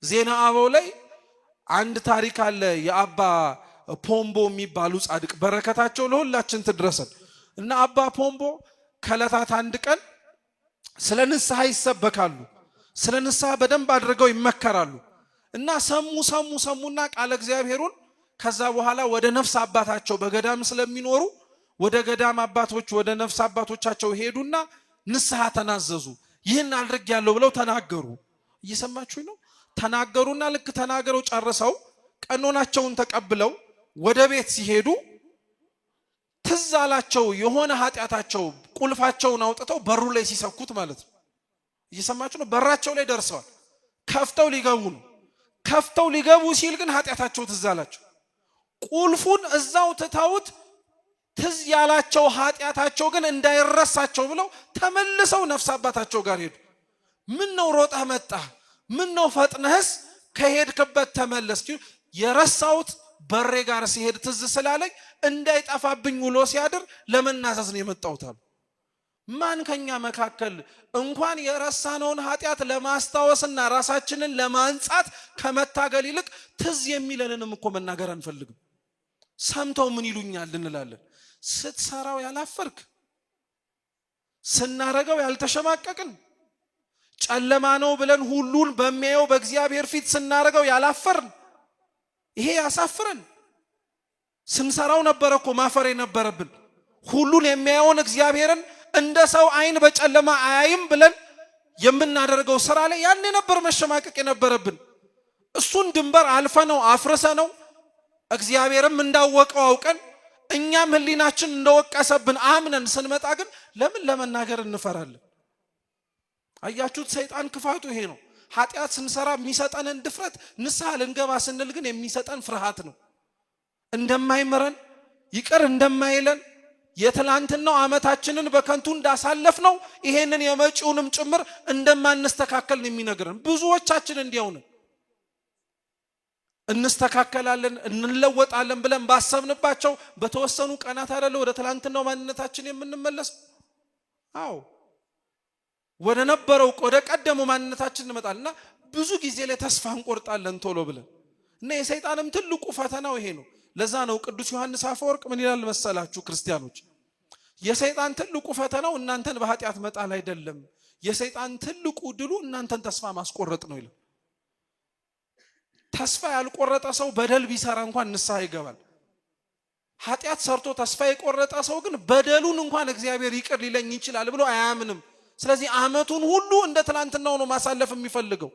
ዜና አበው ላይ አንድ ታሪክ አለ። የአባ ፖምቦ የሚባሉ ጻድቅ በረከታቸው ለሁላችን ትድረሰን እና አባ ፖምቦ ከዕለታት አንድ ቀን ስለ ንስሐ ይሰበካሉ። ስለ ንስሐ በደንብ አድርገው ይመከራሉ። እና ሰሙ ሰሙ ሰሙና ቃለ እግዚአብሔሩን። ከዛ በኋላ ወደ ነፍስ አባታቸው በገዳም ስለሚኖሩ ወደ ገዳም አባቶች፣ ወደ ነፍስ አባቶቻቸው ሄዱና ንስሐ ተናዘዙ። ይህን አድርጌያለሁ ብለው ተናገሩ። እየሰማችሁ ነው። ተናገሩና ልክ ተናግረው ጨርሰው ቀኖናቸውን ተቀብለው ወደ ቤት ሲሄዱ ትዝ አላቸው የሆነ ኃጢአታቸው። ቁልፋቸውን አውጥተው በሩ ላይ ሲሰኩት ማለት ነው። እየሰማችሁ ነው። በራቸው ላይ ደርሰዋል። ከፍተው ሊገቡ ነው። ከፍተው ሊገቡ ሲል ግን ኃጢአታቸው ትዝ አላቸው። ቁልፉን እዛው ትተውት ትዝ ያላቸው ኃጢአታቸው ግን እንዳይረሳቸው ብለው ተመልሰው ነፍስ አባታቸው ጋር ሄዱ። ምን ነው ሮጠህ መጣህ? ምን ነው ፈጥነህስ ከሄድክበት ተመለስ? የረሳሁት በሬ ጋር ሲሄድ ትዝ ስላለኝ እንዳይጠፋብኝ ውሎ ሲያድር ለመናዘዝ ነው የመጣሁት አሉ። ማን ከኛ መካከል እንኳን የረሳነውን ኃጢአት ለማስታወስና ራሳችንን ለማንጻት ከመታገል ይልቅ ትዝ የሚለንንም እኮ መናገር አንፈልግም። ሰምተው ምን ይሉኛል እንላለን። ስትሰራው ያላፈርክ፣ ስናረገው ያልተሸማቀቅን፣ ጨለማ ነው ብለን ሁሉን በሚያየው በእግዚአብሔር ፊት ስናረገው ያላፈርን፣ ይሄ ያሳፍረን። ስንሰራው ነበረ እኮ ማፈር የነበረብን። ሁሉን የሚያየውን እግዚአብሔርን እንደ ሰው አይን በጨለማ አያይም ብለን የምናደርገው ስራ ላይ ያኔ ነበር መሸማቀቅ የነበረብን። እሱን ድንበር አልፈ ነው፣ አፍርሰ ነው፣ እግዚአብሔርም እንዳወቀው አውቀን፣ እኛም ሕሊናችን እንደወቀሰብን አምነን ስንመጣ ግን ለምን ለመናገር እንፈራለን? አያችሁት? ሰይጣን ክፋቱ ይሄ ነው። ኃጢአት ስንሰራ የሚሰጠንን ድፍረት፣ ንስሐ ልንገባ ስንል ግን የሚሰጠን ፍርሃት ነው። እንደማይምረን፣ ይቅር እንደማይለን፣ የትላንትናው ዓመታችንን በከንቱ እንዳሳለፍ ነው ይሄንን የመጪውንም ጭምር እንደማንስተካከል ነው የሚነግረን። ብዙዎቻችን እንዲያው ነን። እንስተካከላለን፣ እንለወጣለን ብለን ባሰብንባቸው በተወሰኑ ቀናት አይደለ ወደ ትላንትናው ማንነታችን የምንመለስ? አዎ፣ ወደ ነበረው፣ ወደ ቀደመው ማንነታችን እንመጣለን እና ብዙ ጊዜ ላይ ተስፋ እንቆርጣለን ቶሎ ብለን። እና የሰይጣንም ትልቁ ፈተናው ይሄ ነው። ለዛ ነው ቅዱስ ዮሐንስ አፈወርቅ ምን ይላል መሰላችሁ ክርስቲያኖች? የሰይጣን ትልቁ ፈተናው እናንተን በኃጢአት መጣል አይደለም። የሰይጣን ትልቁ ድሉ እናንተን ተስፋ ማስቆረጥ ነው ይላል። ተስፋ ያልቆረጠ ሰው በደል ቢሰራ እንኳን ንስሐ ይገባል። ኃጢአት ሰርቶ ተስፋ የቆረጠ ሰው ግን በደሉን እንኳን እግዚአብሔር ይቅር ሊለኝ ይችላል ብሎ አያምንም። ስለዚህ ዓመቱን ሁሉ እንደ ትናንትናው ነው ማሳለፍ የሚፈልገው።